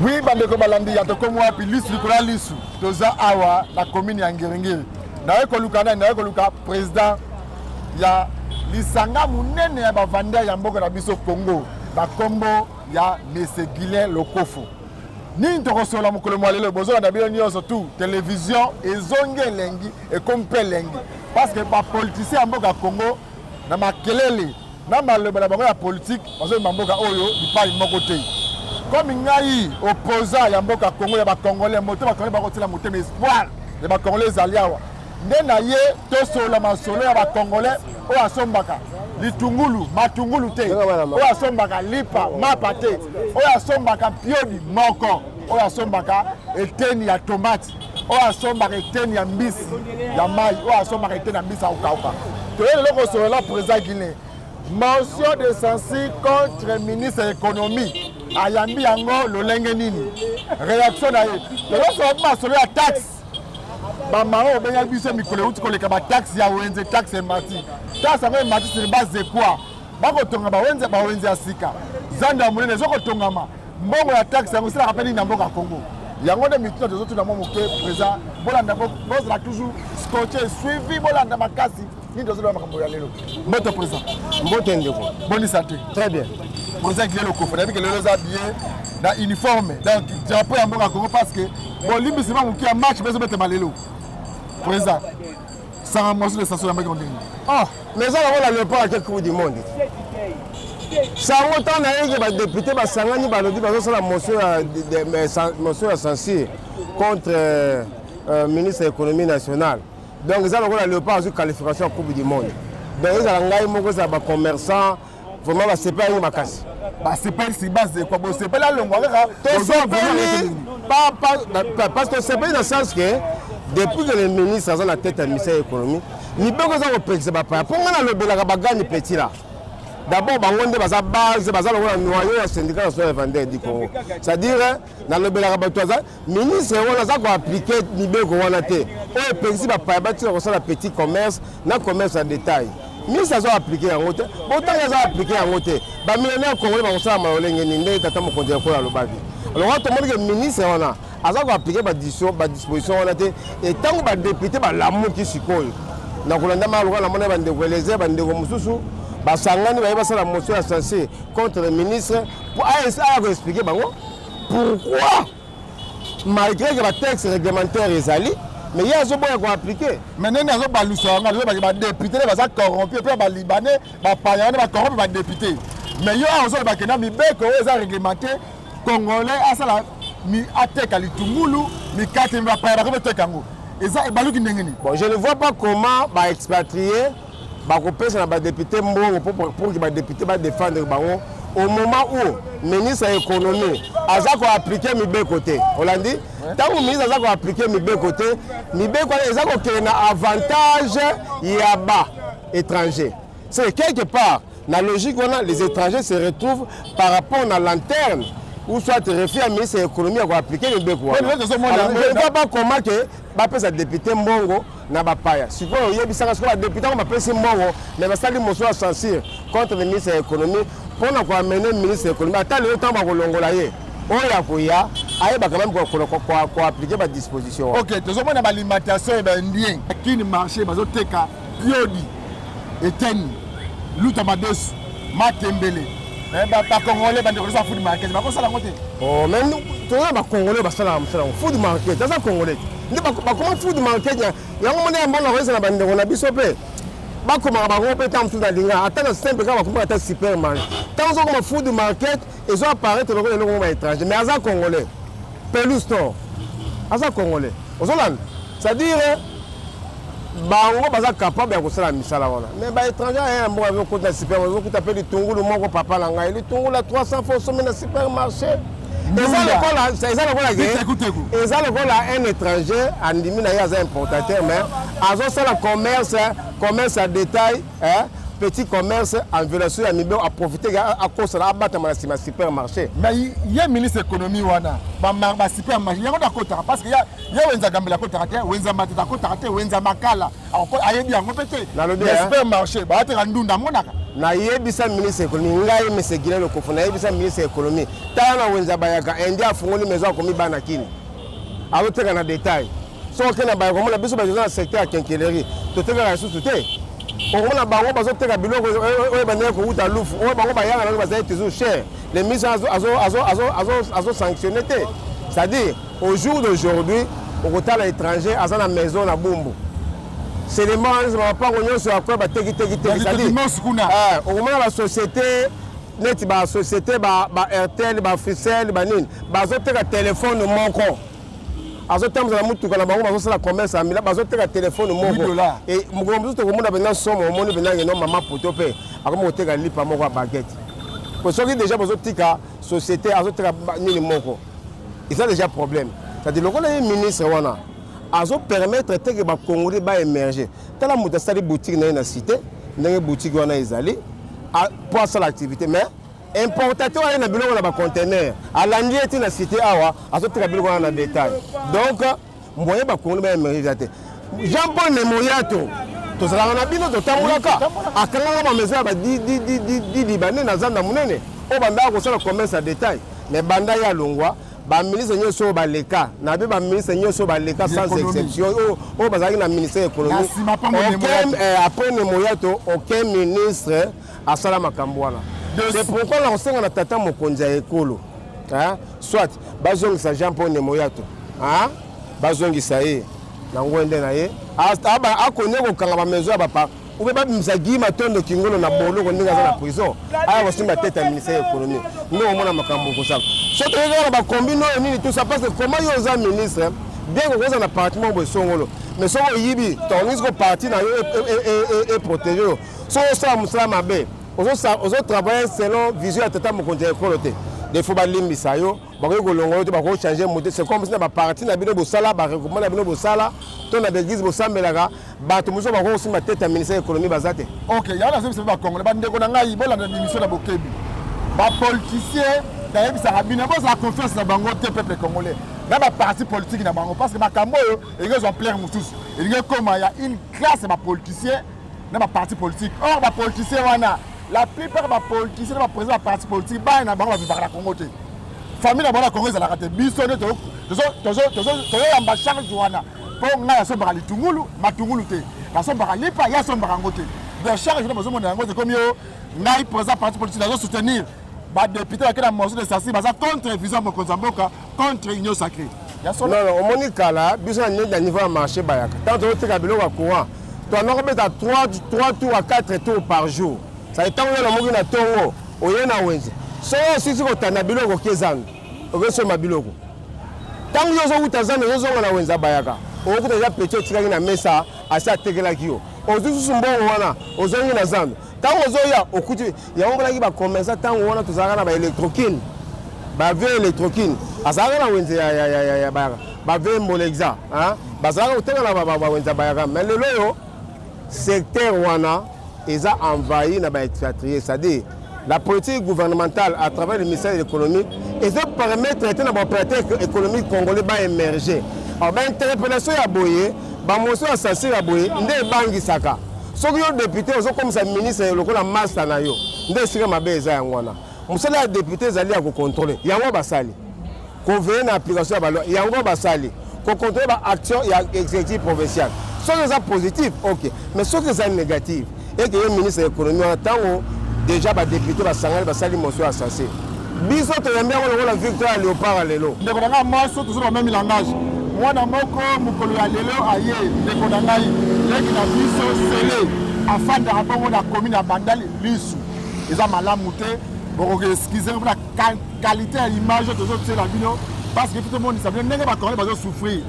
Oui, bandeko balandi ya tokomi wapi lisu likolo ya lisu toza awa na commune ya Ngiringiri. Naye koluka nani? Naye koluka président ya lisanga monene ya bavandeur ya mboka na biso Congo na kombo ya Monsieur Guylain Lokofo. Nini tokosolola mokolo mwa lelo? Bozolanda bino nyonso tu television ezongi elengi ekomi mpe elengi parce que bapoliticien ya mboka Congo na makelele na maloba na bango ya politike bazobima mboka oyo bipai moko te. Comme ngai opposant ya mboka Congo ya bacongolais, moto bacongolais bakotiela motema, espoir ya bacongolais ezali awa nde na ye tosolola masolo ya bacongolais oyo asombaka litungulu matungulu te, oyo asombaka lipa mapa te, oyo asombaka mpiodi moko, oyo asombaka eteni ya tomate, oyo asombaka eteni ya mbisi ya mai, oyo asombaka eteni ya mbisi ya kokauka. Toye lelo kosolola président Guinée motion de censure contre ministre ya économie, ayambi yango lolenge nini, réaction na ye. Tozosolola mpe masolo ya taxe bamama obengaki biso mikolo euti koleka, bataxe ya wenze, taxe emati, taxe yango emati sur base de quoi? Bakotonga bawenze, bawenze ya sika, zando ya monene ezokotongama, mbongo ya taxe yango esalaka mpe nini na mboka Congo? Yango nde mituna tozotuna mwa moke. Présent bolanda, bozala toujours scotché, suivi, bolanda makasi nini tozoloba makambo ya lelo. Mbote président. Mbote ndeko. Boni santé? Très bien. Président Guylain Lokofo, nayebi ke lelo eza bien na uniforme, donc drapeau ya mboka Congo, parce que bolimbisi ma moke ya match bezobetema lelo. Président, sanga motion de censure yambaki ndenge? Ah, mais eza lokola léopard ake Coupe du monde. Sango ntango nayeki, badéputé basangani, balobi bazosala motion ya censure contre ministre ya économie nationale. Donc eza lokola léopard azwi qualification ya Coupe du monde. Donc ezala ngai moko, ezala bacommerçant, vraiment basepeli makasi. Basepeli sur base de quoi? Bosepeli alongwa kaka? Tosepeli parce que tosepeli na sens que depuis que le ministre aza na tête ya ministère ya économie, mibeko eza kopekisa bapaya. Mpo ngai nalobelaka bagani petit là, d'abord bango nde baza base, baza lokola noyau ya Syndicat national ya vendeur du Congo. C'est-à-dire nalobelaka bato, aza ministre wana aza koappliquer mibeko wana te oyo epekisi bapaya batika kosala petit commerce na commerce ya détail. Ministre aza appliquer yango te. Botangi aza appliquer yango te, bamillionnaire congolais bakosala malolenge nini? Ndenge tata mokonzi ya ekolo alobaki, alors tomoni ke ministre wana aza koappliquer badisposition wana te. Etango badéputé balamuki sikoyo na kolanda maluka, namoni bandeko Elezer, bandeko mosusu basangani, baye basala motion ya censure contre le ministre po aya koexpliquer bango pourquoi, malgré que batexte réglementaire ezali, mais ye azoboya koappliquer. Mais ndenge azobalusa yango, azobaki badéputé nde baza corrompu, mpe balibanais bapaya wana bacorrompre badéputé. Mais yo awa ozolobaki na mibeko oyo eza réglementé, congolais asala ateka litungulu, mikate, bapaya bakomi oteka yango, eza ebaluki ndenge nini? Bon, je ne vois pas comment baexpatrié bakopesa na badéputé mbongo pour que badéputé badéfendre bango au moment où ministre ya économie aza koappliquer mibeko te. Olandi, ntango ministre aza koappliquer mibeko te, mibeko wana eza kokende na avantage ya ba étranger. C'est quelque part na logique wana, les étrangers se retrouvent par rapport na lanterne ou soit refus ya ministre ya économie ya koappliquer mibeko wana. Alors, je ne vois pas comment que bapesa député mbongo na bapaya. Sikoyo oyebisaka, sikoyo badéputé yango bapesi mbongo, mais basali motion ya censure contre le ministre ya économie mpona koamener ministre ya économie, ata lelo ntango bakolongola ye, oyo akoya ayebaka même koappliquer badisposition. Ok, tozomona baalimentation ya baindien kini marché, bazoteka piodi, eteni, luta, madesu, matembele. Bacongolais, bandeko toza food market, bakosala yango te. Oh, mais toza bacongolais basalaka mosala yango. Food market aza congolais te nde bakoma food market yango. Moni ya mbongo akoyesa na bandeko na biso mpe bakomaka bango mpe ntango mosusu nalinga ata na simple kaka bakomaka ata supermarché. Ntango ozokoma food market, ezo apparaître lokola eloko moko baétranger, mais aza congolais. Pelu store aza congolais. Ozolanda, c'est-à-dire bango baza capable ya kosala misala wana, mais baétranger aya na mboka, azokota na super, ozokuta mpe litungulu moko, papa na ngai, litungulu ya 300 fo osomi na supermarché. Eza lokola un étranger andimi na ye aza importateur, mais azosala commerce ya détail, hein? Petit commerce en violation ya mibeko, aprofite akosala, abatama na nsima supermarché. Mais ye ministre économie wana, basupermarché yango nakotaka, parce que ye wenza Gambela akotaka te, wenza Matete akotaka te, wenza Makala ayebi yango mpe te. Nalobi, supermarché baateka ndunda amonaka. Nayebisa ministre économie, ngai monsieur Guilain Lokofo, nayebisa ministre économie, tala na wenze ya Bayaka, Indien afungoli maison akomi bana Kin. Azoteka na detail. Soki okende na Bayaka omona biso bato na secteur ya quincaillerie, totekaka lisusu te. Okomona bango bazoteka biloko oyo ebandaki kowuta Lufu, oyo bango bayaka nango bazali toujours cher. Le ministre azo sanctionner te. C'est-à-dire au jour d'aujourd'hui, okotala étranger aza na maison na Bumbu. Selema wana mapango nyonso ya kwa bateki teki teki. C'est-à-dire okomona ba société neti ba société ba Airtel, ba Africell, ba nini, bazoteka telefone moko. Azotambusa na mutuka na bango, bazosala commerce ya mila, bazoteka telefone moko. Et mokolo mosusu tokomona mpenza somo, omoni mpenza keno mama poto mpe akomi koteka lipa moko ya baguette. Po soki déjà bozotika société azoteka nini moko, eza déjà problème. C'est-à-dire lokola ye ministre wana azo permettre te ke ba Congolais ba émerger. Tala moto asali boutique na ye na cité, ndenge boutique wana ezali po asala activité, mais importateur aye na biloko na ba conteneur, alandi ye ti na cité awa, azoteka biloko wana na détail. Donc moyen ba Congolais ba émerger te. Jean-Paul Nemoyato tozalaka na bino, totambolaka, akangaka ba maison ya ba di Libanais na zanda monene oyo bandaka kosala commerce ya détail. Mais banda ye alongwa, ba ministre nyonso oyo baleka na be, ba ministre nyonso oyo baleka sans exception oyo bazalaki na ministère économie, après Nemoyato aucun ministre asala makambo wana. C'est pourquoi na kosenga na tata mokonzi ya ekolo, soit bazongisa Jean-Paul Nemoyato, bazongisa ye na ngwende na ye, akonie kokanga ba maison ya bapa, ube babimisa Guy Matondo Kingolo na boloko ndenge aza na prison, aya kosimba tete ya ministère ya économie, nde omona makambo okosala. So toyeki kaka na bacombine oyo nini, tout ça, parce que comment yo oza ministre, bien que okoza na parti moko boye songolo, mais soki oyibi, tongisi ko parti na yo eprotege yo. Soki osala mosala mabe, ozotravaille selon vision ya tata mokonzi ya ekolo te, des fois balimbisa yo, bakoki kolongola yo te, bakoki changer moto. C'est comme si na baparti na bino bosala, baregroupement na bino bosala, to na baeglise bosambelaka, bato mosusu bakoki kosimba tete ya ministère ya économie baza te. Ok, yango nazobisa mpe bacongolais, bandeko na ngai, bolanda émission na bokebi. Bapoliticien nayebisaka bino, bozala confiance na bango te, peuple congolais, na baparti politique na bango, parce que makambo oyo elingi ezwa ampleur mosusu, elingi ekóma ya une classe ya bapoliticien na baparti politique. Or bapoliticien wana, la plupart bapoliticien na baprésident ya parti politique, bana na bango bavivaka na Congo te, famille na bango na Congo ezalaka te. Biso nde tozoyamba charge wana, mpo ngai asombaka litungulu matungulu te, nasombaka lipa, ye asombaka yango te. Donc charge wana bozomona yango te. Komi yo ngai président parti politique, nazosoutenir badéputé bake na motion de censure, baza contre vision mokonzi ya mboka, contre Union sacrée. Non, non, omoni kala biso na niveau ya marché Bayaka, ntango tozoteka biloko ya courant, toanda kobeta 3 tours à 4 tours par jour. Ça ntango yo namoki na ntongo oye na wenze, soki osisi kotanda biloko, oke zando, okesomba biloko. Ntango yo ozowuta zando, ozozonga na wenze Bayaka, okokuta eza petit otikaki na mesa asi atekelaki yo, ozwi susu mbongo wana, ozongi na zando. Ntango ozoya, okuti yango. Monaki bacommerçant ntango wana tozalaka na baélectrokine, bavieux électrokine azalaka na wenze ya Bayaka, bavieux Mbolexa bazalaka koteka na bawenze ya Bayaka. Mais lelo oyo secteur wana eza envahi na baexpatrié, c'est-à-dire la politique gouvernementale à travers le ministère de l'Économie ezopermettre te na baopérateur économique congolais baémerger. Alors bainterpellation ya boye, bamotion ya censure ya boye nde ebangisaka. Soki yo député ozokomisa ministre lokola master na yo, nde esika mabe eza yango wana. Mosala ya député ezali ya kocontrôle, yango basali koveiller na application ya baloi, yango basali kocontrôle baaction ya exécutif provincial. Soki eza positif, ok, mais soki eza négative, eke ye ministre ya économie wana, ntango déjà badéputé basangani, basali motion ya censure, biso toyambi yango lokola victoire ya léopard ya lelo. Ndeko na ngai mwasi, tozo ba même langage. Mwana moko mokolo ya lelo aye, ndeko na ngai, leki na biso Sele, afandaka bongo na commune ya Bandali. Lisu eza malamu te, bokoki excuser mpona qualité ya image oyo tozotiela bino, parce que tomonisa bino ndenge bacongolais bazosouffrir.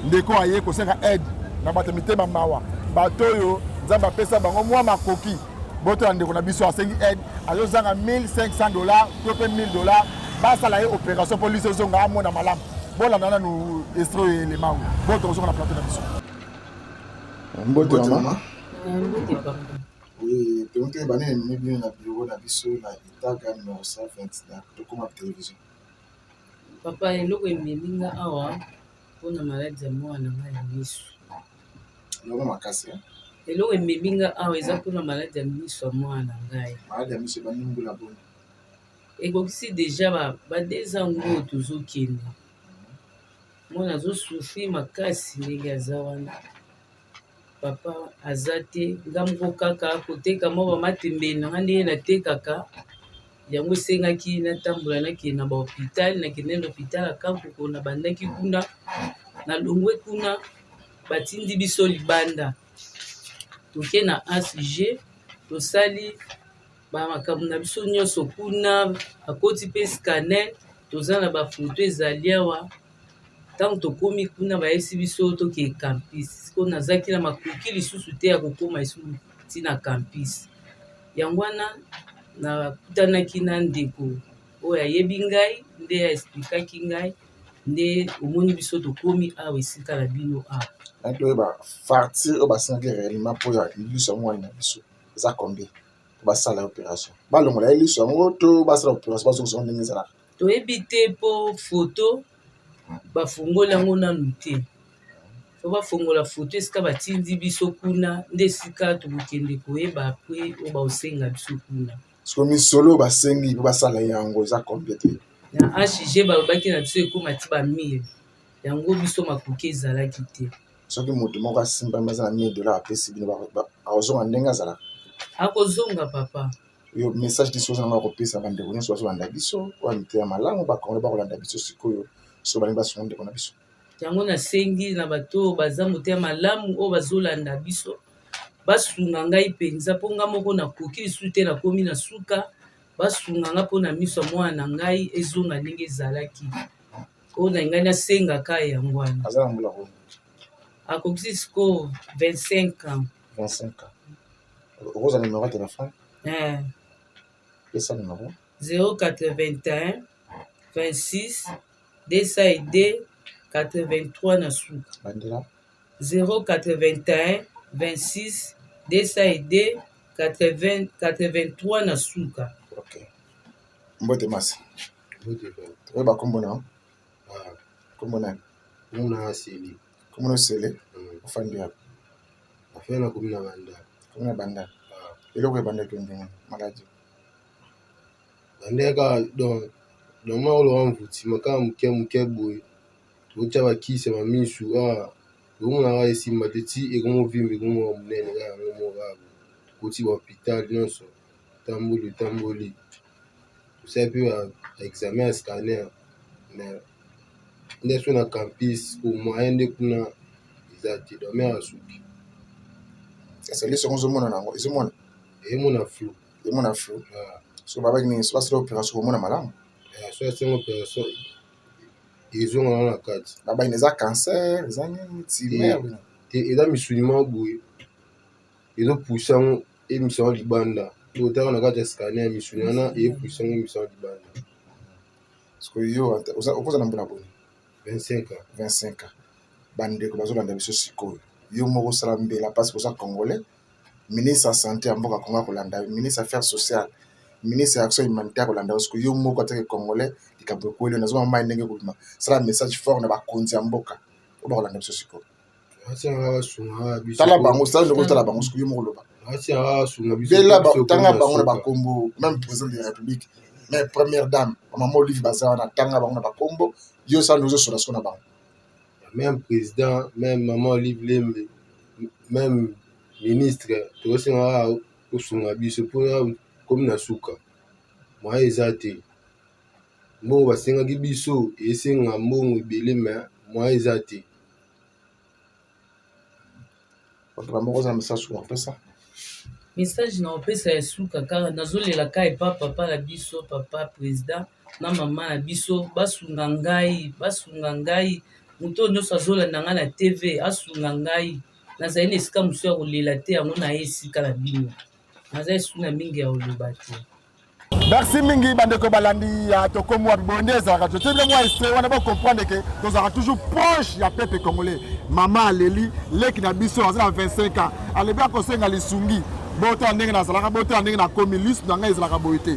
Ndeko aye kosenga aide na bato mitema mawa, bato oyo Nzambe apesa bango mwa makoki. Botola ndeko na biso asengi aide, azozanga 1500 $ to mpe 1000 $, basala ye opération mpo liso ezonga, amona malamu. Bolanda nanu extrait oyo elema oyo bo tokozonga na plateau na biso. Mbote mama. Mbote papa. Oui, tomoki toyeba nini ememi bino na bureau na biso na Itaga numéro 120 na Tokoma Télévision. Papa, eloko ememi nga awa mpona maladi ya mwana ngai ya miso. Yango makasi, eh? Eloko ememi nga awa eza mpona maladi ya miso ya mwana na ngai. Maladi ya miso ebandi mbula boni? Ekokisi deja ba, ba 2 ans ngo tozokende. Mwana azo souffrir makasi ndenge aza wana. Papa aza te, nga moko kaka koteka mwa ba matembele na nga ndenge natekaka. Yango esengaki natambola nakende na ba hopital, nakende na hopital ya Kankoko, nabandaki kuna, nalongwe kuna batindi biso libanda. Toke na HG, tosali ba makambo na biso nyonso kuna, bakoti mpe scanner, toza na ba foto ezali awa. Ntango tokomi kuna bayebisi biso tokende campus. Sikoyo nazalaki na makoki lisusu te ya kokoma lisusu ti na campus. Yango wana nakutanaki na ndeko oyo ayebi ngai nde a explikaki ngai nde omoni biso tokomi awa esika na bino awa. Nalingi toyeba facture oyo basengaki réellement mpo ya liso ya mwana na biso eza combien mpo basala operation balongola ye liso yango to basala operation bazongisa yango ndenge ezalaka. Toyebi te mpo foto bafungoli yango nanu te. Fo bafongola foto esika batindi biso kuna nde esika tokokende koyeba apres oyo bakosenga biso kuna. Sikoyo misolo oyo basengi mpo basala yango eza combien te? Na HG balobaki na biso ekoma ti ba 1000 yango biso makoki ezalaki te. Soki moto moko asimbami aza na 1000 dollars apesi bino akozonga ndenge azalaka? Akozonga papa. Yo message nini oza nango ya kopesa bandeko nyonso bazolanda biso oyo ya mitema malamu bakongole bakolanda biso sikoyo soki balingi basunga ndeko na biso? Yango nasengi na bato oyo baza motema malamu oyo bazolanda biso basunga ngai mpenza mpo ngai moko nakoki lisusu te, nakomi na suka. Basunga ngai mpo na miso ya mwana na ngai ezonga ndenge ezalaki. Oyo na ngai nasengaka yango wana. Aza na mbula boni? Akokisi sikoyo 25 ans. 25 ans. Okozwa numero ya telefone? Eh. Pesa numero. 081 26 202 83 na suka. Bandela. 081 26 202 80 83 na suka. Ok. Mbote masi. Mbote bana. Oyeba kombo na yo? Ah. Kombo nani? Kombo na Sele. Kombo na Sele? Ofandi wapi? Afandi na komi na Bandal. Komi na Bandal. Ah. Eloko ebandaki ndenge maladi. Bandal kaka donc donc mwa oloka mvutima kaka moke moke boye totya bakisi ya bamisu kaka tokomona kaka esimba te ti ekomovimba ekomoka monene kaka yango moko kaka tokoti ba hopital nyonso tamboli tamboli tosali mpe ba examen ya scanner mais nde so na campus ko moyen nde kuna eza te donc mare asuki. Ese liso yango ozomona nango ezomona? Emona flou. Emona flou. So babaki nini? So basala operation komona malamu? So asenga operation ezonga wana na kati. Babaki eza cancer, eza nini? Tumeur? Te, eza misuni moko boye ezopusa yango emisa yango libanda. Otaka na kati ya scanner misuni wana epusa yango emisa yango libanda. Sikoyo yo okoza na mbula boni? 25 ans. 25 ans. Bandeko bazolanda biso sikoyo. Yo moko osala mbela parce que oza congolais. Ministre ya santé ya mboka Congo akolanda yo, ministre affaires sociales, ministre ya action humanitaire akolanda yo. Sikoyo yo moko atake congolais likambo ekweli yo nazomona mai ndenge ekobima. Sala message fort na bakonzi ya mboka oyo bakolanda biso sikoyo. Tala bango, sala ndeko tala bango sikoyo yo moko loba. Bela tanga bango na bakombo, même président de la République, mais première dame, maman Olive baza wana, tanga bango na bakombo, yo sala ndeko ozosola sikoyo na bango. Même président, même maman Olive Lembe, même ministre, tokosenga kaka kosunga biso mpo komi na suka moyen eza te. Mbongo basengaki biso esenga mbongo ebele mais moyen eza te. Bato bamoko oza na message ya kopesa? Message na kopesa ya suka kaka nazolela kaka epa papa na biso papa président na mama na biso basunga ngai basunga ngai moto oyo nyonso azolanda ngai na TV asunga ngai nazali na esika mosusu ya kolela te yango naye esika na bino naza esu na mingi ya koloba te. Merci mingi bandeko balandi ya tokomi wapi boye nde ezalaka totie bino mwa extrait wana bocomprendre ke tozalaka toujours proche ya peuple congolais. Mama aleli leki na biso aza na 25 ans alobi akosenga lisungi botala ndenge nazalaka botala ndenge nakomi lisu na ngai ezalaka boye te.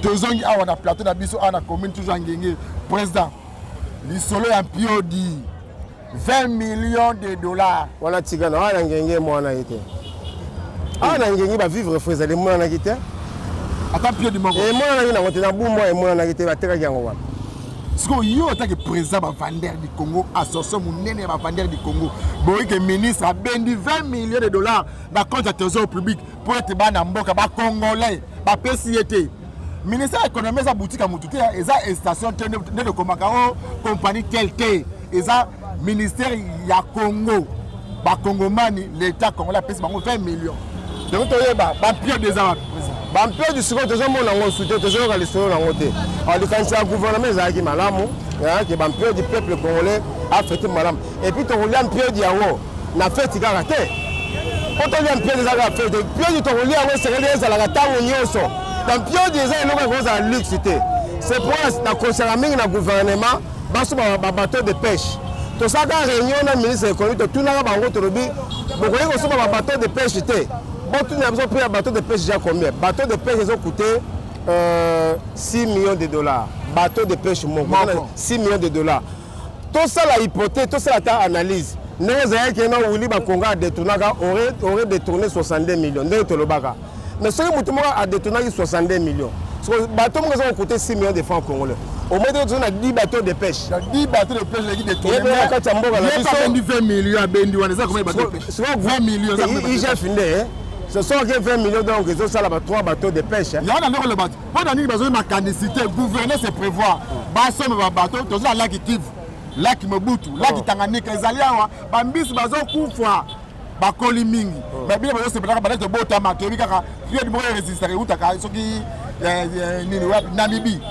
Tozongi awa na plateau na biso awa na commune toujours ya Ngenge président lisolo ya Mpiodi 20 millions de dollars wana tika na wana Ngenge mwana ye te. Awa na Ngengi ba vivre frais ezali, emonanaki te. Ata mpiodi moko emonanaki nango te. Na Bumwa emonanaki te. Batekaki yango wapi? Sikoyo yo otaki président bavendeur du Congo, association monene ya bavendeur du Congo, boyi ke ministre abendi 20 millions de dollars na compte ya Trésor public mpo ete bana mboka bacongolais bapesi ye te. Ministère ya économie eza boutique ya motu te, eza station te nde tokomaka o compagnie tel te. Eza ministère ya Congo, bakongomani, l'état congolais apesi bango 20 millions. Donc toyeba bampiode eza wapi, président? Bampiodi sikoyo tozomona yango su te, tozoyoka lisolo nango te. Likanisi ya gouvernement ezalaki malamu ke bampiodi, peuple congolais afêter malamu. Et puis tokolia mpiodi yango na feti kaka te, po tolia mpiodi eza kaka feti. Mpiodi tokolia yango esengeli ezalaka ntango nyonso. Bampiodi eza eloko ekozala luxe te. C'est pourquoi nakosaka mingi na gouvernement baso babateau de pêche. Tosalaka réunion na ministre ya économie, totunaka bango, tolobi: bokoki kosomba babateau de pêche te? Botuna biso prix ya bateau de pêche, ja combien? Bateau de pêche ezocoûte 6 millions de dollars, bateau de pêche moko 6 millions de dollars. Tosala hypothèse, tosala ata analyse ndenge ezalaki na Willy Bakonga adétournaka, aurait détourné 62 millions ndenge tolobaka. Mais soki motu moko adétournaki 62 millions, bateau moko eza kocoûte 6 millions de francs congolais, au moins toza na 10 bateaux de pêche. 10 bateaux de pêche eleki détourné na kati ya mboka na biso. Abendi 20 millions, abendi wana eza combien bateau de pêche? 20 millions. IGF nde ce sont que 20 millions, donc ezosala ba 3 bateaux de pêche. Yango na ndeko loba, mpo na nini bazoi makanisi te gouverner, c'est prévoir? Basomba babateau. Toza na lac Kivu, lac Mobutu, lac Tanganyika ezali awa, bambisi bazokufa, bakoli mingi. Mais bino bazosepelaka banda tobotama, toyebi kaka piodi moko erésistaka, eutaka soki nini wapi, Namibie.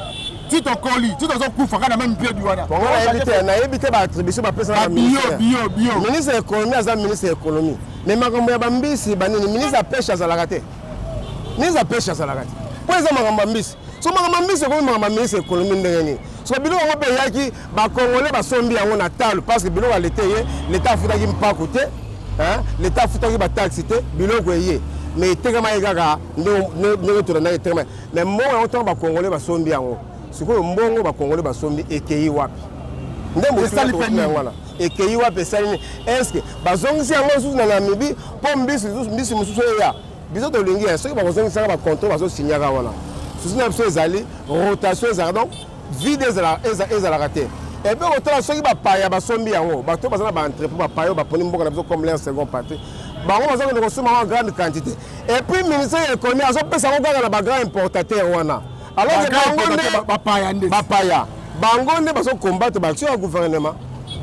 Ti tokoli, ti tozokufa kaka na même piodi wana. Nayebi te baattribution bapesa. Bio bio bio. Ministre ya économie aza ministre ya économie, mais makambo ya bambisi banini, ministre ya pêche azalaka te. Ministre ya pêche azalaka te, mpo eza makambo ya mbisi. So makambo ya mbisi ekomi makambo ya ministre ya économie ndenge nini? So biloko yango mpe eyaki, bacongolais basombi yango na talo, parce que biloko ya leta eye, leta afutaki mpaku te, leta afutaki bataxe te. Biloko eye, mais etekamaki kaka ndenge tolandaki, etekamaki. Mais mbongo yango, ntango bacongolais basombi yango, sikoyo mbongo bacongolais basombi ekei wapi? Nde motu yango wana ekei wapi? Esali nini? Est-ce bazongisi yango lisusu na Namibie mpo mbisi mbisi mosusu eya? Biso tolingi ya soki bakozongisaka bacontrôle bazosignaka wana, susi na biso ezali rotation ezalaka, donc vide ezalaka te. Et puis kotala soki bapaya basombi yango, bato baza na baentrepôt, bapaya oyo baponi mboka na biso comme leur second patrie, bango baza kende kosomba yango en grande quantité. Et puis ministère ya économie azopesa yango kaka na bagrand importateur wana, alors que bango nde bapaya nde. Bapaya bango nde bazokombattre baaction ya gouvernement.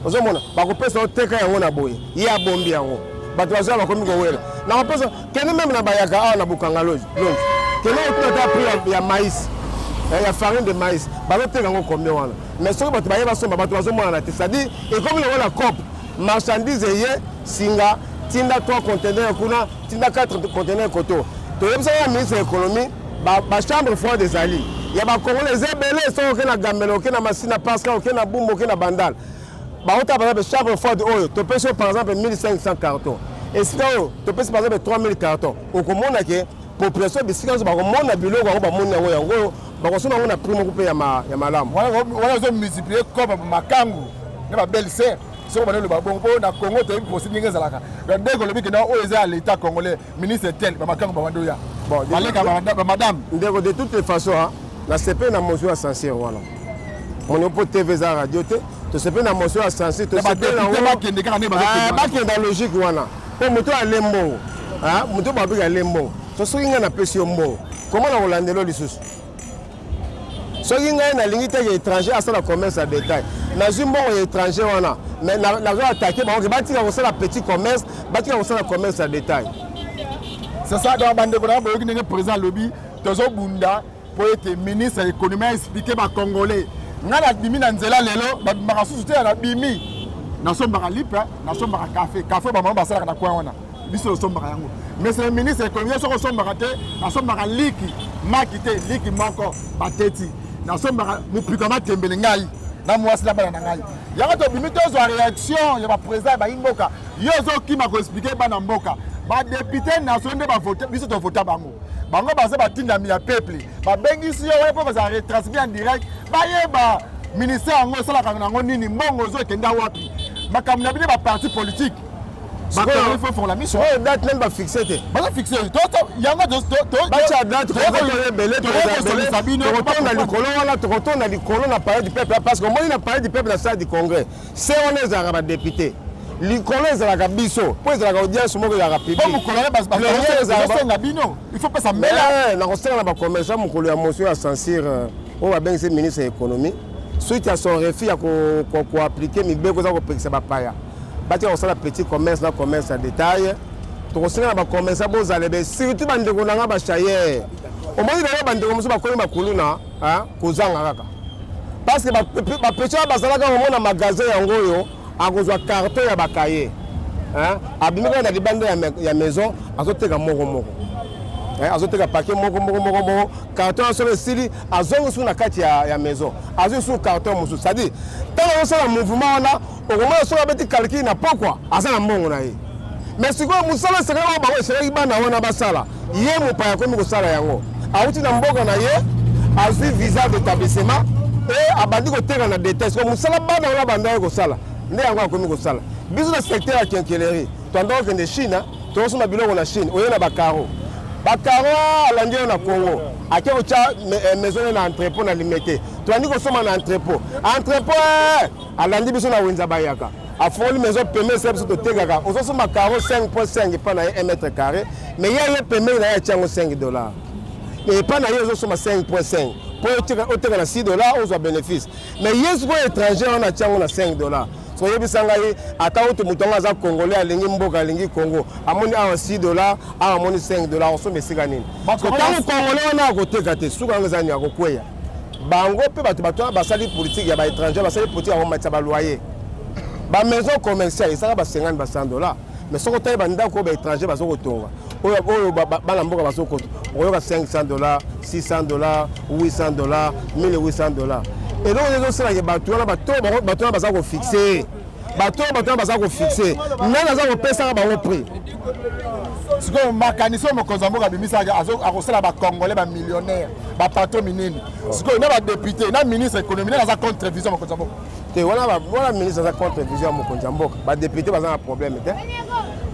Ozomona bakopesa yo teka yango na boye, ye abombi yango, bato bazoya bakomi kowela. Nakopesa kende même na bayaka awa na Bukanga Lonzo, kende otuna ata prix ya maïs, ya farine de maïs, bazoteka yango combien wana. Mais soki bato baye basomba, bato bazomonana te. C'est-à-dire ekomi lokola coop, marchandise eye singa, tinda 3 conteneur kuna, tinda 4 conteneur koto. Toyebisaka na ministre ya économie, bachambre froide ezali ya bacongolais, eza ebele. Soki oke na Gambela, oke na Masina, Pasca, oke na Bumbu, oke na Bandal, baota par exemple chambre froide oyo topesi oyo par exemple 1500 carton, esika oyo topesi par exemple 3000 carton, okomona ke population bisika nyonso bakomona biloko yango, bamoni yango, yango oyo bakosomba yango na prix moko mpe ya malamu. Wana ozomultiplie comme makangu na babelle sœur. Soki bana oloba bongo, mpo na Congo toyebi procédure ndenge ezalaka. Donc ndenge olobi kenda oyo eza ya l'état congolais, ministre tel, bamakangu babandi oya baleka bamadame. Ndeko, de toutes les façons nasepeli na motion ya censure wana. Moni mpo TV eza radio te. Tosepeli na motion ya censure. Bakende kaka nde. Bakenda logique wana, mpo moto ale mbongo, moto babiki ale mbongo. So soki ngai napesi yo mbongo, koma na kolandela lisusu. Soki ngai nalingi te ke étranger asala commerce ya détail, nazwi mbongo ya étranger wana, mais nazo attaquer bango ke batika kosala petit commerce, batika kosala commerce ya détail. C'est ça. Donc bandeko na, boyoki ndenge président alobi, tozobunda mpo ete ministre ya économie aexpliquer bacongolais. Ngai nabimi na nzela lelo, babimaka susu te. Nabimi, nasombaka lipa, nasombaka café. Café bamama basalaka na coin wana, biso tosombaka yango. Mais c'est le ministre ya économie, soki osombaka te, nasombaka liki maki te, liki moko bateti, nasombaka mopiko ya matembele, ngai na mwasi na bana na ngai. Yango tobimi tozwa réaction ya baprésident ya bayi mboka. Yo ozokima koexpliquer bana mboka. Badéputé nationaux nde bavote, biso tovota bango. Bango baza batindami ya peuple, babengisi yo wana mpo bazala retransmis en direct, bayeba ministère yango esalaka nango nini, mbongo ozo ekenda wapi, makambo na bino baparti politique. Sikoyo miso oyo date nani bafixe te? Baza fixe yango. Batya date ebele, tokotonda likolo wana, tokotonda likolo na Palais du Peuple, parce que omoni na Palais du Peuple, na salle du Congrès, se wana ezalaka badéputé, likolo ezalaka biso, mpo ezalaka audience moko ezalaka public. Bino il faut pesa mbela. Nakosenga na bacommerçant, mokolo ya motion ya censure oyo babengisi ministre ya Économie suite ya son refus ya koappliquer mibeko eza kopekisa bapaya batika kosala petit commerce na commerce ya détail, tokosenga na bacommerçant bozala ebe, surtout bandeko na nga bachayeur. Omoni lelo bandeko mosusu bakomi bakuluna kozanga kaka parce que bapetits oyo bazalaka komona magasin yango oyo akozwa carton ya bacahier, abimi kaka na libanda ya maison, azoteka moko moko, azoteka paquet moko moko moko moko. Carton wana soki esili, azongi suku na kati ya maison, azwi suku carton mosusu. C'est-à-dire ntango azosala mouvement wana, okomona soki abeti calcul na pokwa, aza na mbongo na ye. Mais sikoyo mosala esengelaka bango, esengelaki bana wana basala, ye mopaya akomi kosala yango. Awuti na mboka na ye, azwi visa d'établissement e abandi koteka na détail. Sikoyo mosala bana wana bandaki kosala nde yango akomi kosala. Biso na secteur ya quincaillerie, toanda kokende Chine, tokosomba biloko na Chine, oye na bacarreaux, bacarreaux alandi oyo na Congo, ake kotya maison na entrepôt na Limete, tobandi kosomba na entrepôt. Entrepôt alandi biso na wenza bayaka, afongoli maison pembeni esala biso totekaka. Ozosomba carreau 5.5 epa na ye 1 mètre carré, mais ye ye pembeni na ye atia yango 5 $, mais epa na ye ozosomba 5.5 mpo oteka na 6 $ ozwa bénéfice. Mais ye sikoyo étranger wana atia yango na 5 $. So oyebisa ngai, ata oyo moto yango aza Congolais, alingi mboka, alingi Congo, amoni awa 6 $, awa amoni 5 $, osomba esika nini? Ntango Congolais wana akoteka te, suka yango eza nini? Akokweya. Bango mpe bato wana basali politique ya baétranger, basali politique ya komatisa baloyer. Bamaison commerciale esaka ba 50, ba 100 $, mais soki otali bandako oyo baétranger baza kotonga, oyo bana mboka bazokoto, okoyoka 500 $, 600 $, 800 $, 1800 $. Eloko ezosalaka bato wana, bato wana baza kofixe, bato wana baza kofixe, nani aza kopesaka bango prix? Sikoyo makanisi oyo mokonzi ya mboka abimisaka, akosala bacongolais bamillionnaire, bapatron minene. Sikoyo na badéputé na ministre économie, nani aza contre vision mokonzi ya mboka? Te, wana ministre aza contre vision ya mokonzi ya mboka, badéputé baza na problème te.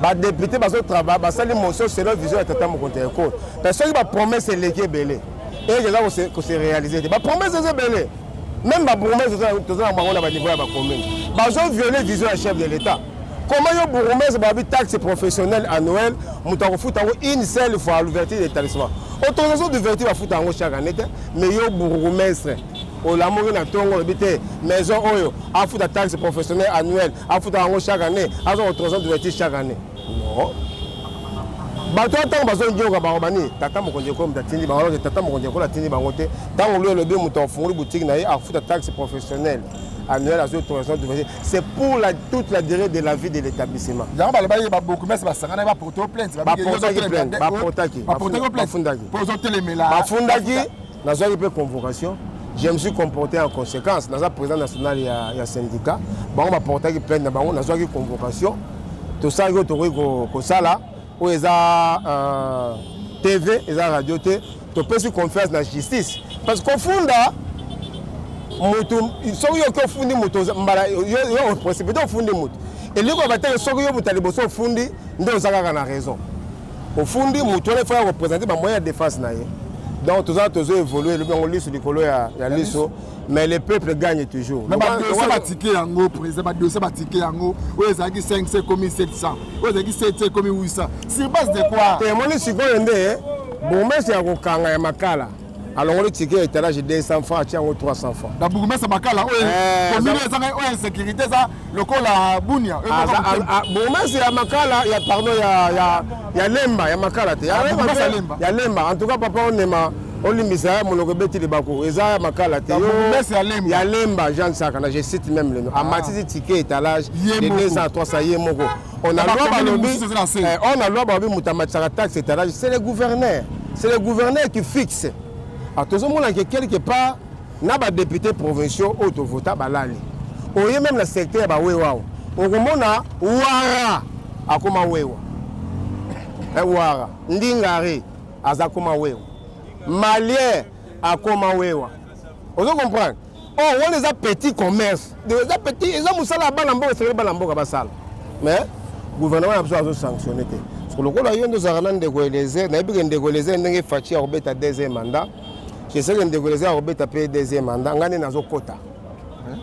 Badéputé bazotravaille, basali motion selon vision ya tata mokonzi ya ekolo. Mais soki bapromesse eleki ebele, eke eza kose réaliser te. Bapromesse eza ebele, même babourgmestre toza na bango na baniveau ya bacommune, bazoviole vision ya chef de l'État. Comment yo bourgmestre, babi taxe professionnelle annuelle, moto akofuta yango une seule fois à l'ouverture de l'établissement? Autorisation d'ouverture bafuta yango chaque année te. Mais yo bourgmestre olamuki na ntongo, olobi te maison oyo afuta taxe professionnelle annuelle, afuta yango chaque année, azwa autorisation d'ouverture chaque année. Non, bato wana ntango bazonyoka bango bani, tata mokonzi ekolo moto atindi bango, alors tata mokonzi ekolo atindi bango te. Ntango lo elobi moto afungoli boutique na ye, afuta taxe professionnelle annuelle, azwi autorisation d'ouverture, c'est pour toute la durée de la vie de l'établissement. Yango balobaki babourgmestre basangana baporte plainte. Baportaki plainte, baportaki. Bafundaki. Mpo ozotelemela. Bafundaki, nazwaki mpe convocation, je me suis comporté en conséquence. Naza président national ya syndicat. Bango baportaki plainte na bango, nazwaki convocation, tosalaki oyo tokoki kosala. Oyo eza TV, eza radio te. Topesi confiance na justice, parce que kofunda mutu, soki yoki ofundi mutu mbala yo précipité, ofundi mutu, elingi koloba te soki yo moto ya liboso ofundi nde oza kaka na raison. Ofundi mutu wana, ifo ya koprésente bamoyen ya défense na ye. Donc toza tozo évolue, elobi yango liso likolo ya liso, mais le peuple gagne toujours. Mais badossier batike yango, président, badossier batike yango, oyo ezalaki 500 ekomi 700, oyo ezalaki 700 ekomi 800, sur base de quoi? Te, emoni sikoyo nde bourgmestre ya kokanga ya Makala alongoli ticket ya étalage 200 francs, atia yango 300 francs. Na bourgmestre Makala oyo, commune ezanga oyo insécurité eza lokola Bunia. Bourgmestre ya Makala, ya, pardon, ya Lemba, ya Makala te, ya Lemba. En tout cas, papa onema olimbisa ya monoko ebeti libaku, eza ya Makala te, ya Lemba. Jean Sakana, je cite même le nom, amatisi ticket étalage de 200 à 300 ye moko. On a loi balobi, on a loi balobi moto amatisaka taxe étalage, c'est le gouverneur, c'est le gouverneur qui fixe. Ah, tozomona ke quelque part na badéputé provinciaux oyo tovota balali oye, même na secteur ya bawewa awa, okomona wara akoma wewa, wara ndingari aza koma wewa, malien akoma wewa. Ozo comprendre? Oh, wana eza petit commerce, eza petit, eza mosala ya bana mboka, esengeli bana mboka basala. Mais Gouvernement na biso azo sanctionner te. Parce que lokola yo nde ozalaka na ndeko Eliezer, nayebi ke ndeko Eliezer ndenge Fatshi akobeta deuxième mandat, je sais que ndeko Eliezer akobeta mpe deuxième mandat, ngai nde nazokota.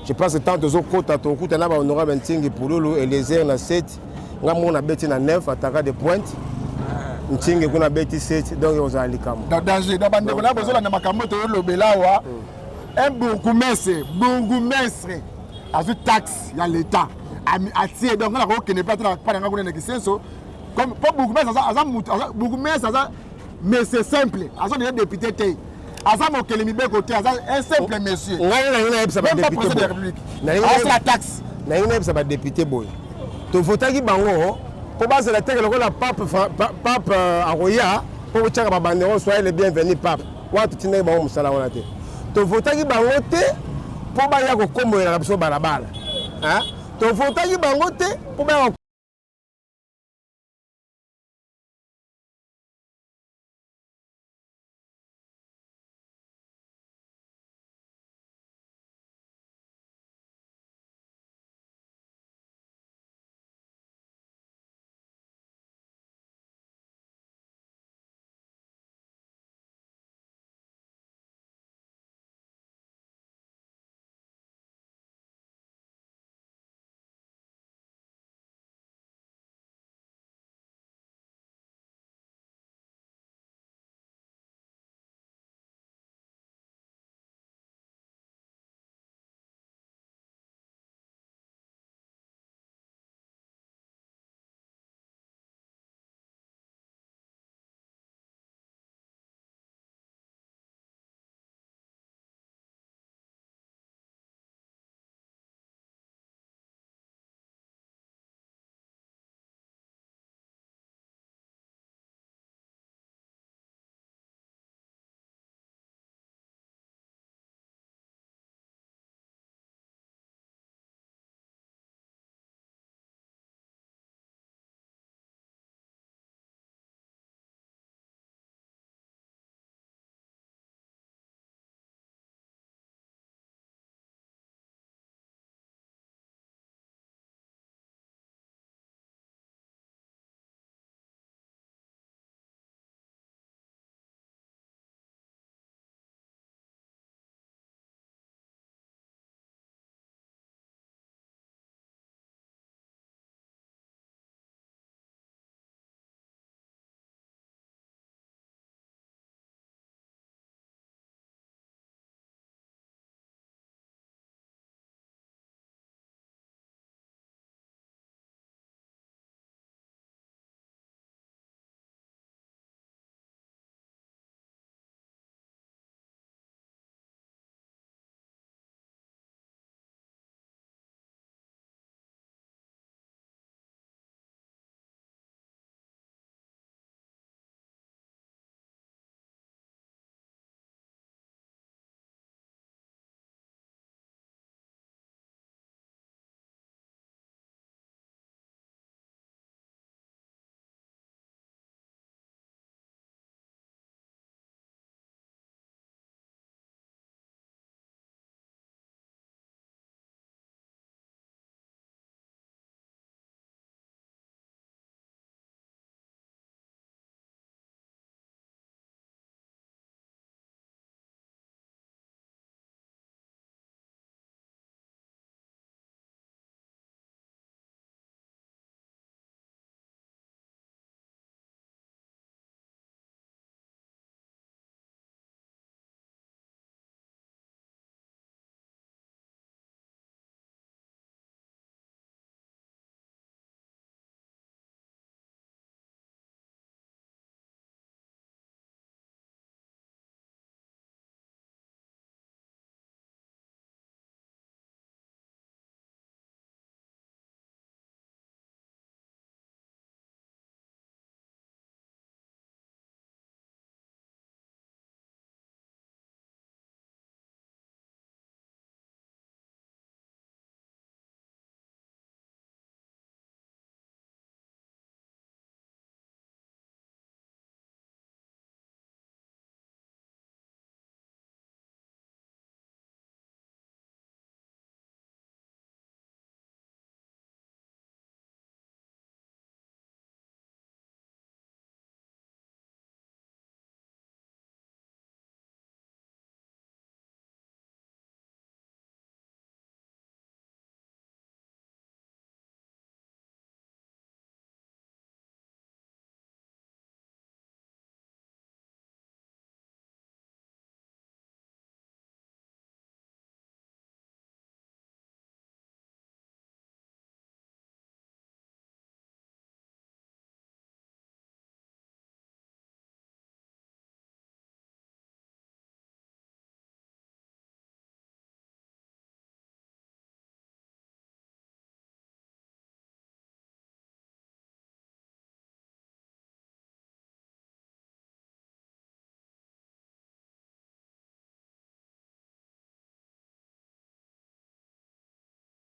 Je pense que tant tozokota, tokokuta na bahonorable Ntingi Pululu, Eliezer na 7, ngai moko nabeti na 9, attaquant de pointe. Ntingi kuna abeti 7, donc ekozala likambo. Dans danger. Dans bandeko na bozolanda makambo toyolobela awa, un bourgmestre, bourgmestre azwi taxe ya l'État, atie. Donc nga nakokende mpe ata na pa na nga kuna na Kisenso, comme mpo bourgmestre aza mutu, bourgmestre aza monsieur simple, aza déjà député te, aza mokeli mibeko te, aza un simple monsieur. Ngai nalingi nayebisa Même pas badéputé président de la boye. République Nalingi asala taxe. Nalingi nayebisa badéputé boye: tovotaki bango mpo bazala teke lokola pape, pape akoya mpo kotiaka babanderole "Soyez le bienvenu pape". Wana totindaki bango mosala wana te. Tovotaki bango te mpo baya kokombolelaka biso balabala. Hein? Tovotaki bango te mpo baya.